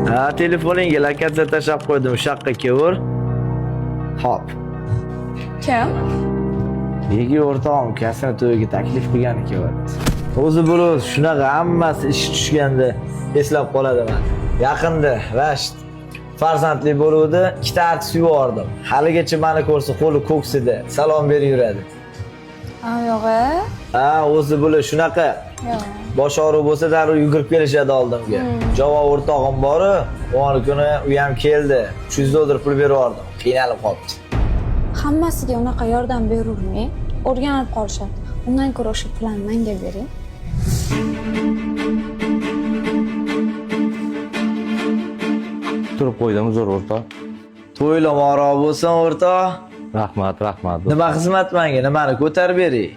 Ha, telefoningga lokatsiya tashlab qo'ydim, o'sha yoqqa kelur. Hop. Kim? Nega o'rtog'im ukasini to'yiga taklif qilgani kelyapti. O'zi bo'lib shunaqa hammasi ish tushganda eslab qoladi mani. Yaqinda Rashid farzandli bo'luvdi, ikkita artist yubordim. Haligacha mani ko'rsa qo'li ko'ksida salom berib yuradi. Yo'g'i. Ha, o'zi bo'lib shunaqa. Yo'q. Bosh og'riq bo'lsa darrov yugurib kelishadi oldimga. Javob o'rtog'im boru, o'g'li kuni u ham keldi. 300 dollar pul berib yubordim. Qiynalib qolibdi. Hammasiga unaqa yordam berurmang. O'rganib qolishadi. Undan ko'ra o'sha pulni menga bering. Turib qo'ydim zo'r o'rtoq. To'ylamoqroq bo'lsin o'rtoq. Rahmat, rahmat. Nima xizmat menga? Nimani ko'tarib beray?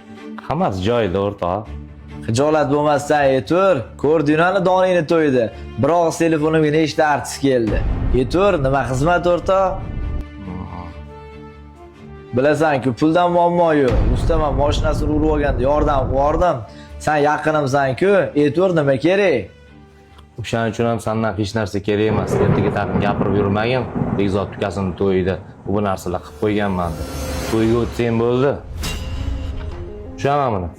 Hammasi joyida o'rtoq. Xijolat bo'lmasdan yetur. Ko'rdinglarmi doningni to'yida. Bir og'iz telefonimga nechta artist keldi. Yetur, nima xizmat o'rtoq? Bilasan-ku, puldan muammo yo'q. Ustaman mashinasini urib olganda yordam qilib. Sen yaqinimsan-ku, yetur nima kerak? O'shaning uchun ham sandan hech narsa kerak emas. Ertaga tag'in gapirib yurmagin. Bekzod ukasini to'yida bu narsalar qilib qo'yganman deb. To'yga o'tsang bo'ldi. Tushaman buni.